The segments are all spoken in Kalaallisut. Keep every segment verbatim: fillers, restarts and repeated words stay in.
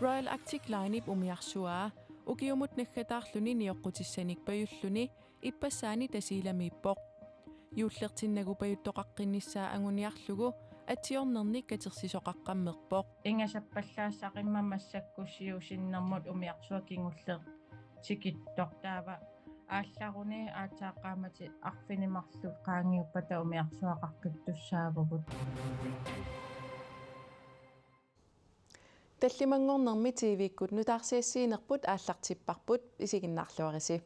Royal Arctic Linep umiarsuaa ukiumut naggataarluni nioqqutissanik pajulluni ippassaani Tasiilamiippoq. Juullertinnagu pajuttoqaqqinnissaa anguniarlugu atsiornernik katersisoqaqqammerpoq. Ingasappallaassaaq immaqa massakkut siusinnermut umiarsuaq kingulleq tikittoq, taava aallaruni aatsaat qaammatit arfineq-marluk qaangiuppata umiarsuaqaqqittussaavugut. Tallimanngornermi T V-kkut nutaarsiassiinerput aallartipparput, isiginnaarluarisi.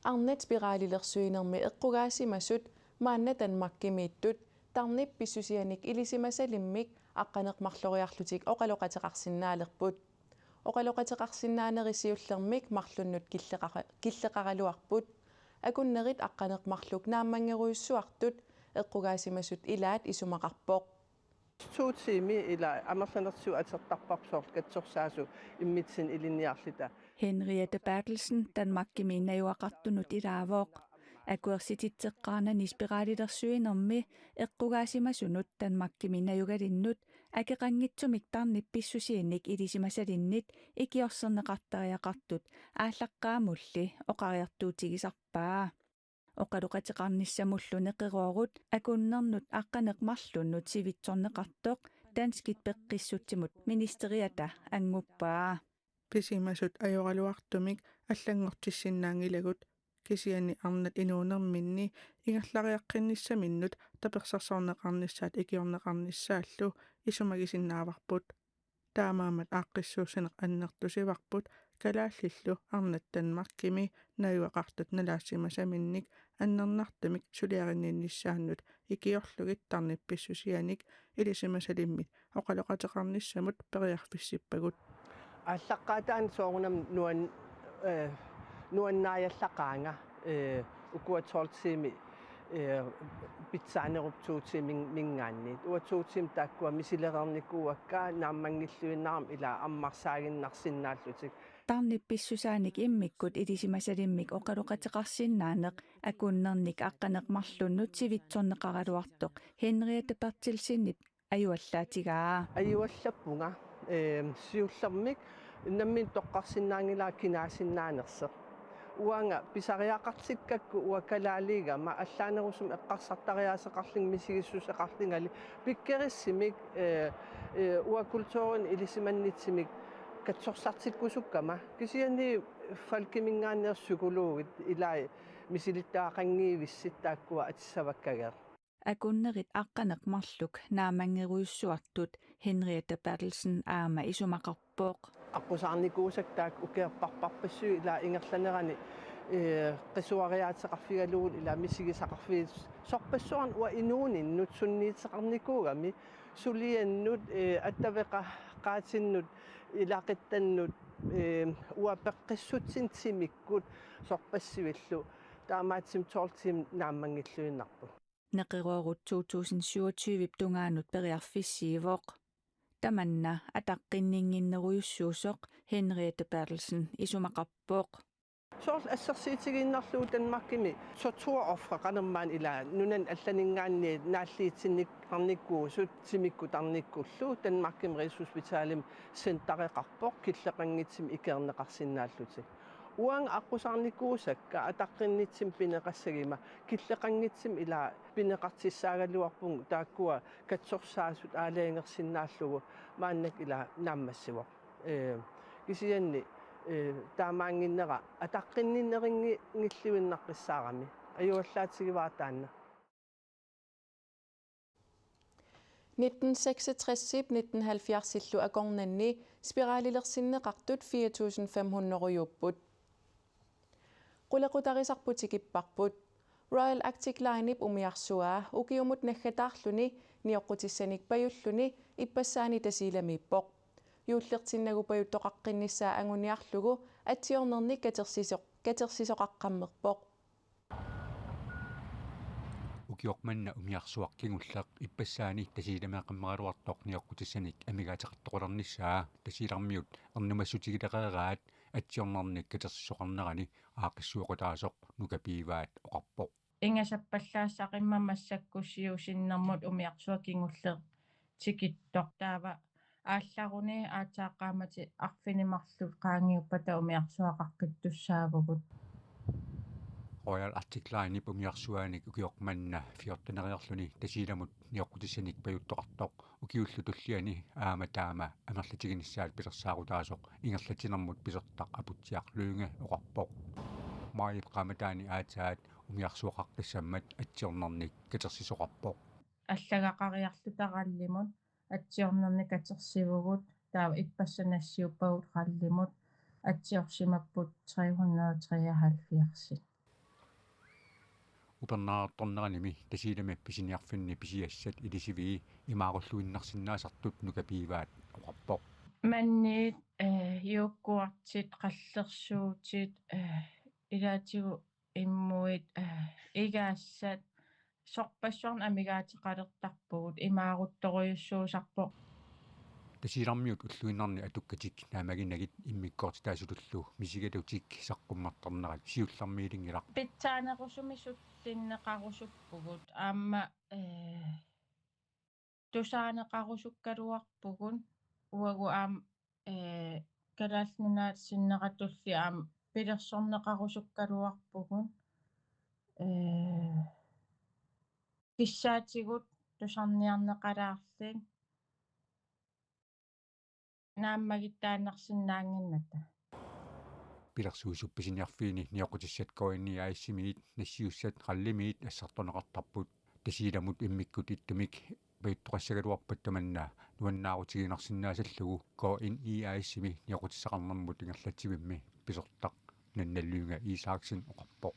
Arnat spiralilersuinermi eqqugaasimasut maanna Danmarkimiittut tarnip pissusianik ilisimasalimmik aqqaneq-marloriarlutik oqaloqateqarsinnaalerput. Oqaloqateqarsinnaanerit siullermik marlunnut killeqara-, killeqaraluarput. Akunnerit aqqaneq-marluk naammanngerujussuartut eqqugaasimasut ilaat isumaqarpoq. To tiimi ila amerlanertigut atortarparput soorlu katsorsaasut immitsinnut ilinniarluta. Henriette Berthelsen Danmarkimi najugaqartunut ilaavoq. Akuersititseqqaarnani spiralilersuinermi eqqugaasimasunut Danmarkimi najugalinnut akeqanngitsumik tarnip pissusianik ilisimasalinnit ikiorserneqartariaqartut aallaqqaamulli oqariartuutigisarpaa. Oqaloqateqarnissamullu neqeroorut akunnernut aqqaneq-marlunnut sivitsorneqartoq danskit peqqissutsimut ministeriata anguppaa. Pisimasut ajoraluartumik allanngortissinnaanngilagut, kisianni arnat inuunerminni ingerlariaqqinnissaminut tapersersorneqarnissaat ikiorneqarnissaallu isumagisinnaavarput. Taamaammat aaqqissuussineq annertusivarput kalaallillu arnat Danmarkimi najugaqartut nalaassimasaminnik annernartumik suliarinninnissaannut ikiorlugit tarnip pissusianik ilisimasalimmik oqaloqateqarnissamut periarfissippagut. Aallaqqaataani soorunami nuan-, eh, nuannaajallaqaanga, eh, ukua tolv tiimi, eh, pitsaanerup to tiiminngaanniit. Uanga to tiimit taakkua misilereernikuuakka naammanngilluinnarami ila ammarsaaginnarsinnaallutik. Tarnip pissusaanik immikkut ilisimasalimmik oqaloqateqarsinnaaneq akunnernik aqqaneq-marlunnut sivitsorneqaraluartoq Henriette Berthelsenip ajuallaatigaa. Ajuallappunga, eem, siullermik nammineq toqqarsinnaanngilara kinaassinnaanersoq. Uanga pisariaqartikkakku uanga kalaaliigama allaanerusumik eqqarsartariaaseqarlunga misigissuseqarlungali pikkorissamik, ee, ee, uanga kulturinik ilisimannittumik katsorsartikkusukkama. Kisianni Falkiminngaanniit psykologit ilai misilittagaqanngivissi taakkua atissavakkagut. Akunnerit aqqaneq-marluk naammanngerujussuartut Henriette Berthelsen aamma isumaqarpoq. Aqqusaarnikuusakka taakku ukiorparparpassuit ila ingerlanerani, ee, qisuariaateqarfigalugulu ila misigisaqarfigalugu sorpassuarnik uanga inuuninnut sunniuteqarnikuugami suliannut, ee, attaveqaqaatinnut ilaquttannut, ee, uanga peqqissutsinnut timikkut sorpassuillu. Taamaattumik tolv tiimit naammanngilluinnarput. Neqeroorut to tusind syvogtyve-p tungaanut periarfissiivoq. Tamanna ataqqinninnginnerujussuusoq Henriette Berthelsen isumaqarpoq. Soorlu assersuutigiinnarlugu Danmarkimi torturofre qanormaanna ila nunani allaninngaanniit naalliutsinneqarnikuusut timikkut tarnikkullu Danmarkimi Rigshospitalimi centereqarpoq killeqanngitsumik ikiorneqarsinnaallutik. Uanga aqqusaarnikuusakka ataqqinnittut pineqassaguma killeqanngitsumik ila pineqartussaagaluarpugut taakkua katsorsaasut aalajangersinnaallugu maannakkut ila naammassivoq. Ee, kisianni, ee, taamaannginnera ataqqinninnerinngilluinnaqqissaarami. Ajuallaatigivara taanna. Nitten seksogtres-ip nitten halvfjerds-illu akornanni spiralilersinneqartut fire tusind fem hundrede-juupput. Qulequtarisarput tikipparput. Royal Arctic Line-ip umiarsuaa ukiumut naggataarluni nioqqutissanik pajulluni ippassaani Tasiilamiippoq. Juullertinnagu pajuttoqaqqinnissaa anguniarlugu atsiornernik katersisoq-, katersisoqaqqammerpoq. Ukioq manna umiarsuaq kingulleq ippassaani Tasiilamiiqqammeraluartoq nioqqutissanik amigaateqartoqalernissaa Tasiilarmiut ernumassutigileqareeraat atsiornernik katersisoqarnerani aaqqissuequtaasoq Nuka Piivaat oqarpoq. Ingasappallaassaaq immaqa massakkut siusinnermut umiarsuaq kingulleq tikittoq, taava Aallaruni aatsaat qaammatit arfineq-marluk qaangiuppata umiarsuaqaqqittussaavugut. Royal Arctic Linep umiarsuaanik ukioq manna fjorteneriarluni Tasiilamut nioqqutissanik pajuttoqartoq ukiullu tulliani aamma taama amerlatiginissaat pilersaarutaasoq ingerlatsinermut pisortaq Aputsiaq Lynge oqarpoq. Maajip qaammataani aatsaat umiarsuaqaqqissammat atsiornernik katersisoqarpoq. Allagaqariarluta rallimut atsiornernik katersivugut, taava ippassaq nassiuppagut rallimut atsiorsimapput tre hundrede og treoghalvfjerds. Upernaartornerani Tasiilami pisiniarfinni pisiassat ilisivii imaarulluinnarsinnaasartut Nuka Piivaat oqarpoq. Manniit, eh, yoghurtit, qallersuutit, eh, ilaatigut immuit, eh, igaassat, sorpassuarnik amigaateqalertarpugut, imaaruttorujussuusarpoq. Tasiilarmiut ulluinnarni atukkatik naammaginagit immikkoortitaasutullu misigalutik saqqummertarnerat siullermiilinngilaq. Pitsaanerusumik sullinneqarusuppugut aamma, eh, tusaaneqarusukkaluarpugut, uagut aamma, eh, Kalaallit Nunaata sinneratulli aamma pilersorneqarusukkaluarpugut, eh, kissaatigut tusarniarneqalaarlugit naammagittaannarsinnaannginnata. Pilersuisup pisiniarfiini nioqqutissat K N I A/S-imiit nassiussat rallimiit assartorneqartarput. Tasiilamut immikkut ittumik pajuttoqassagaluarpat tamanna nuannaarutiginarsinnaasallugu K N I A/S-imi nioqqutissaqarnermut ingerlatsivimmi pisortaq Nanna Lynge Isaksen oqarpoq.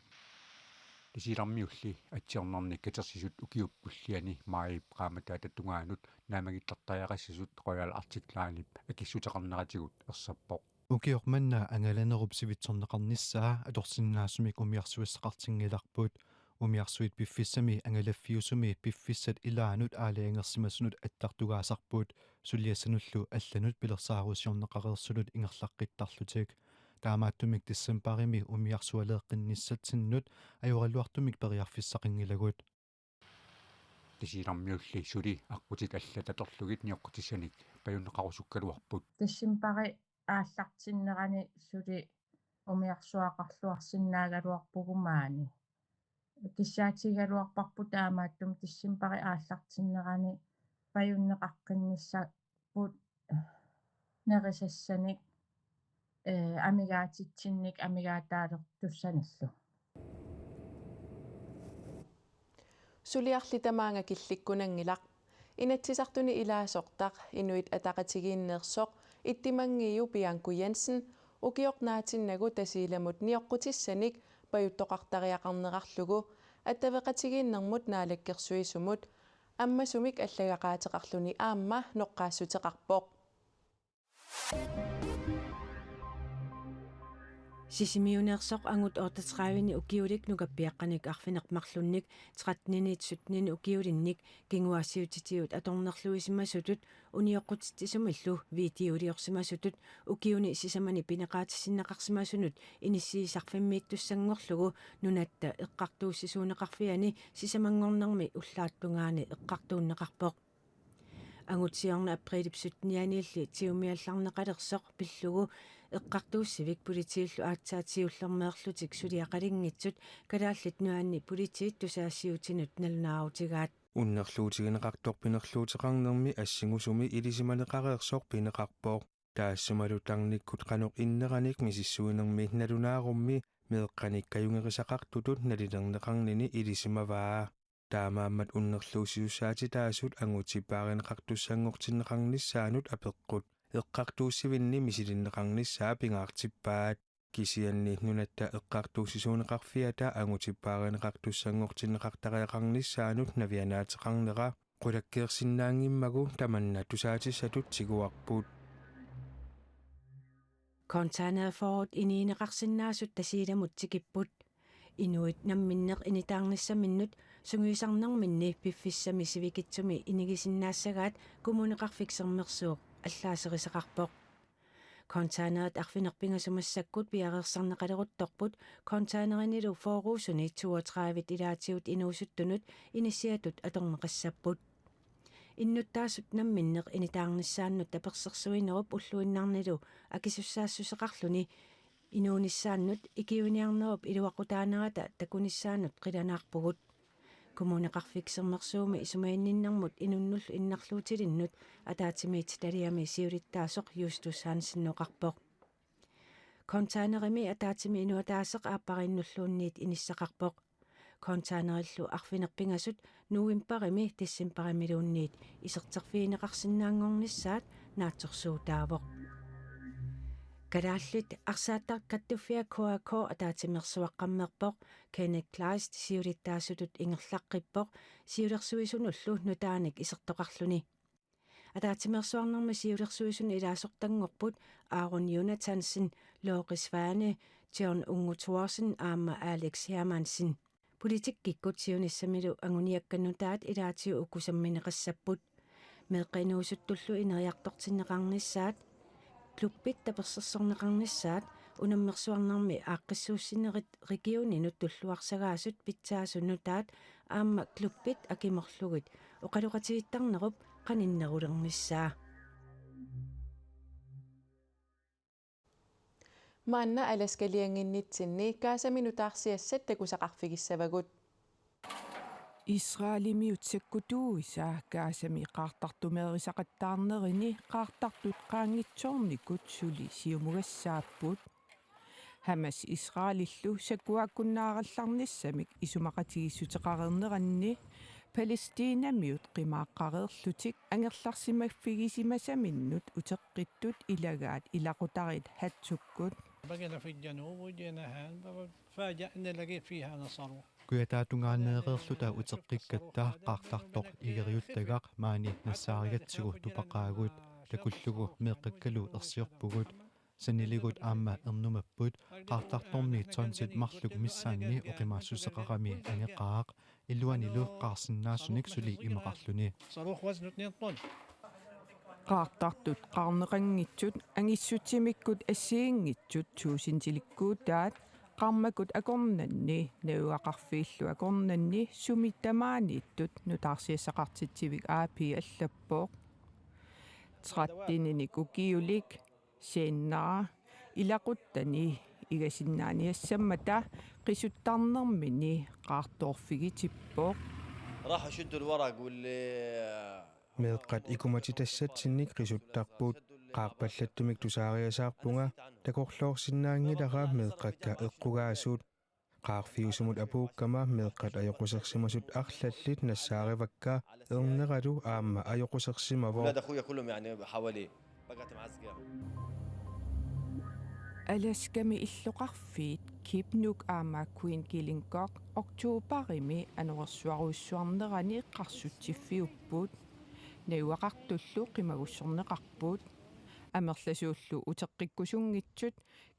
Tasiilarmiulli atsiornernik katersisut ukiup tulliani maajip qaammataata tungaanut naammagittartariaqassasut Royal Arctic Linep akissuteqarneratigut ersappoq. Ukioq manna angalanerup sivitsorneqarnissaa atorsinnaasumik umiarsuissaqartinngilarput. Umiarsuit piffissami angalaffiusumi piffissap ilaanut aalajangersimasunut attartugaasarput, suliassanullu allanut pilersaarusiorneqareersunut ingerlaqqittarlutik. Taamaattumik decembarimi umiarsualeeqqinnissatsinnut ajoraluartumik periarfissaqanngilagut. Tasiilarmiulli suli aqqutit allat atorlugit nioqqutissanik pajunneqarusukkaluarput. Decembari aallartinnerani suli umiarsuaqarluarsinnaagaluarpugut maani. Kissaatigigaluarparput taamaattumik decembari aallartinnerani pajunneqaqqinnissaapput nerisassanik, eh, amigaatitsinnik amigaataalertussanillu. Suliarli tamaanga killikkunanngilaq. Inatsisartuni ilaasortaq Inuit Ataqatigiinneersoq Ittimanngiu Bianco Jensen ukioq naatinnagu Tasiilamut nioqqutissanik pajuttoqartariaqarnerarlugu attaveqatigiinnermut naalakkersuisumut ammasumik allagaqaateqarluni aamma noqqaassuteqarpoq. Sisimiuneersoq angut otteogtredive-ni ukiulik nukappiaqqanik arfineq-marlunnik tretten-init sytten-init ukiulinnik kinguaassiuutitigut atornerluisimasutut unioqqutitsisumillu videoliorsimasutut ukiuni sisamani pineqaatissinneqarsimasunut inissiisarfimmiittussanngorlugu Nunatta Eqqartuussisuuneqarfiani sisamanngornermi ullaap tungaani eqqartuunneqarpoq. Angut siorna apriilip sytten-ianiilli tiumiallarneqalersoq pillugu eqqartuussivik politiillu aatsaat siullermeerlutik suliaqalinngitsut Kalaallit Nunaanni politiit tusagassiuutinut nalunaarutigaat. Unnerluutigineqartoq pinerluuteqarnermi assingusumi ilisimaneqareersoq pineqarpoq. Taassumalu tarnikkut qanoq inneranik misissuinermi nalunaarummi meeqqanik kajungerisaqartutut nalilerneqarnini ilisimavaa. Taamaammat unnerluussisussaatitaasut angutippaarineqartussanngortinneqarnissaanut apeqqut eqqartuussivinni misilinneqarnissaa pingaartippaat. Kisianni Nunatta Eqqartuussisuuneqarfiata angutippaarineqartussanngortinneqartariaqarnissaanut navianaateqarnera qulakkeersinnaanngimmagu tamanna tusaatissatut tiguarput. Containerfyrret inigineqarsinnaasut Tasiilamut tikipput. Inuit namminneq initaarnissaminnut sungiusarnerminni piffissami sivikitsumi inigisinnaassagaat Kommuneqarfik Sermersuup allaaserisaqarpoq. Containerit arfineq-pingasut massakkut piareersarneqaleruttorput, containerinilu fyrreusuni toogtredive ilaatigut inuusuttunut inissiatut atorneqassapput. Innuttaasut namminneq initaarnissaannut tapersersuinerup ulluinnarnilu akisussaassuseqarluni inuunissaannut ikiuiniarnerup iluaqutaanerata takunissaanut qilanaarpugut. Kommuneqarfik Sermersuumi isumaginninnermut inunnullu innarluutilinnut ataatsimiititaliami siulittaasoq Justus Hansen oqarpoq. Containerimi ataatsimik inuataaseq aappariinnulluunniit inissaqarpoq. Containerillu arfineq-pingasut novembarimi decembarimiluunniit iserterfigineqarsinnaanngornissaat naatsorsuutaavoq. Kalaallit arsaattat kattuffiat K A K ataatsimeersuaqqammerpoq. Kenneth Kleist siulittaasutut ingerlaqqippoq siulersuisunullu nutaanik isertoqarluni. Ataatsimeersuarnermi siulersuisuni ilaasortanngorput Aaron Jonathansen, Låke Svane, John Ungo Thorsen aamma Alex Hermansen. Politikkikkut siunissamilu anguniakkat nutaat ilaatigut uku sammineqassapput. Meeqqat inuusuttullu ineriartortinneqarnissaat, klubbit tapersersorneqarnissaat, unammersuarnermi aaqqissuussinerit regioninut tulluarsagaasut pitsaasut nutaat aamma klubbit akimorlugit oqaloqatigiittarnerup qaninnerulernissaa. Maanna Alaskaliannginnitsinni Gazami nutaarsiassat takusaqarfigissavagut. Israelimiut sakkutuuisa Gazami qaartartumeerisaqattaarnerini qaartartut qaanngitsoornikut suli siumugassaapput. Hamas Israelillu sakkuaakkunnaarallarnissamik isumaqatigiissuteqareerneranni Palæstinamiut qimaaqqareerlutik angerlarsimaffigisimasaminnut uteqqittut ilagaat ilaqutariit Hatsukkut. بقينا في الجنوب وجينا هان، فاجأنا لقيت فيها نصر. Kujataata tungaanut nereerluta uteqqikkatta qaartartoq igeriuttagaq maani nassaarigatsigu tupaqaagut, takullugu meeqqakkalu ersiorpugut. Saniligut aamma ernumapput, qaartartormi tonsit marluk missaanni oqimaassuseqarami angeqaaq, iluanilu qaarsinnaasunik suli imaqarluni. صاروخ وزنه اثنين طن. Qaartartut qaarneqanngitsut angissutsimikkut assigiinngitsut tuusintilikkuutaat, qarmakut akornanni najugaqarfiillu akornanni sumi tamaaniittut, nutaarsiassaqartitsivik A P allappoq. Tretteninik ukiulik Sinnera ilaquttani igasinnaaniassammata qisuttarnermini qaartoorfigitippoq. راحوا شدوا الورق واللي Meeqqat ikumatitassatsinnit qisuttarput. Qaarpallattumik tusaariasaarpunga, takorloorsinnaanngilara meeqqakka eqqugaasut. Qaarfiusumut apuukkama meeqqat ajoqusersimasut arlallit nassaarivakka, erneralu aamma ajoqusersimavoq. أولاد أخويا كلهم يعني حواليه. بقت معزقة. Alaskami illoqarfiit Kipnuk aamma Queen Gillingoq oktobarimi anorersuarujussuarnerani qarsutsiffiupput. Najugaqartullu qimagussorneqarput. Amerlasuullu uteqqikkusunngitsut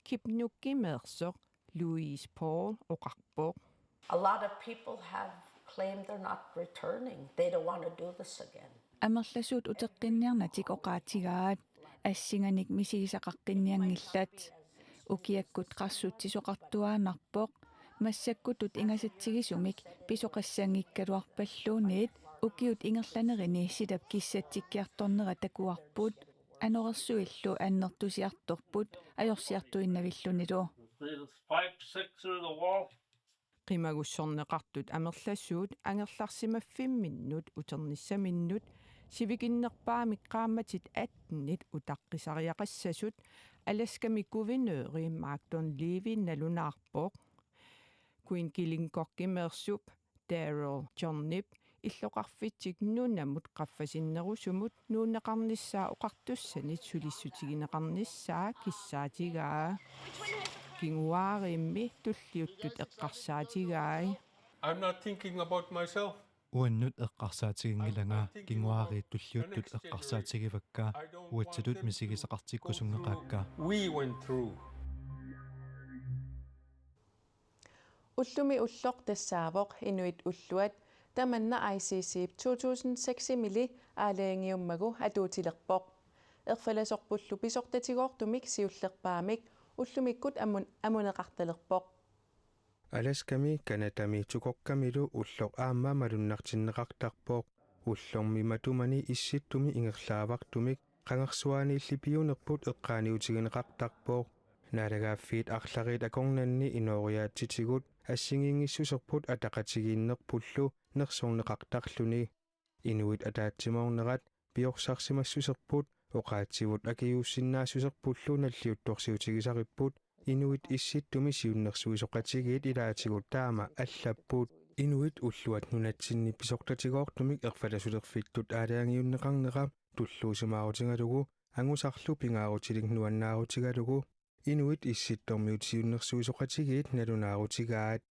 Kipnukimeersoq Louise Paul oqarpoq. A lot of people have claimed they're not returning. They don't want to do this again. Amerlasuut uteqqinniarnatik oqaatigaat assinganik misigisaqaqqinnianngillat. Ukiakkut qarsutsisoqartuaannarpoq. Massakkutut ingasatsigisumik pisoqassanngikkaluarpalluunniit ukiut ingerlanerini silap kissatsikkiartornera takuarput. Anorersuillu annertusiartorput ajorsiartuinnavillunilu. Five, six through the wall. Qimagussorneqartut amerlasuut angerlarsimaffimminnut uternissaminnut sivikinnerpaamik qaammatit attenit utaqqisariaqassasut Alaskami guvernøri Mark Dunleavy nalunaarpoq. Queen Gillingokimeersup Daryl Johnnip illoqarfitsik nunamut qaffasinnerusumut nuunneqarnissaa oqartussanit sulissutigineqarnissaa kissaatigaa. Kinguaariimmi tulliuttut eqqarsaatigai. I'm not thinking about myself. Uannut eqqarsaatiginngilanga, kinguaariit tulliuttut eqqarsaatigivakka, uatsitut misigisaqartikkusunngeqaakka. We went through. Ullumi ulloq tassaavoq inuit ulluat, tamanna I C C two thousand six-imili aalajangiummagu atuutilerpoq. Erfalasorpullu pisortatigoortumik siullerpaamik ullumikkut amun-, amuneqartalerpoq. Alaskami Canadami tukokkamilu ulloq aamma malunnartinneqartarpoq. Ullormi matumani Issittumi ingerlaavartumik qangarsuaaniilli piunerput eqqaaniutigineqartarpoq. Naalagaaffiit arlariit akornanni inooriaatsitigut assigiinngissuserput ataqatigiinnerpullu nersorneqartarluni. Inuit ataatsimoornerat piorsarsimassuserput oqaatsivut akiuussinnaassuserpullu nalliuttorsiutigisaripput Inuit Issittumi siunnersuisoqatigiit ilaatigut taama allapput. Inuit ulluat nunatsinni pisortatigoortumik erfalasulerfittut aalajangiunneqarnera tulluusimaarutigalugu angusarlu pingaarutilik nuannaarutigalugu Inuit Issittormiut siunnersuisoqatigiit nalunaarutigaat.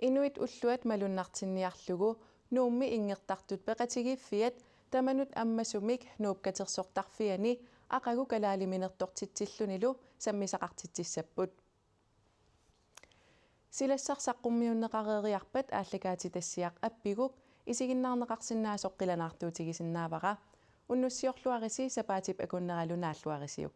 Inuit ulluat malunnartinniarlugu Nuummi inngertartut peqatigiiffiat tamanut ammasumik Nuup Katersortarfiani aqagu kalaaliminertortitsillunilu sammisaqartitsissapput. Silassaq saqqummiunneqareeriarpat aallakaatitassiaq Appiguk isiginnaarneqarsinnaasoq qilanaartuutigisinnaavara. Unnussiorluarisi sapaatip akunneralu naalluarisiuk.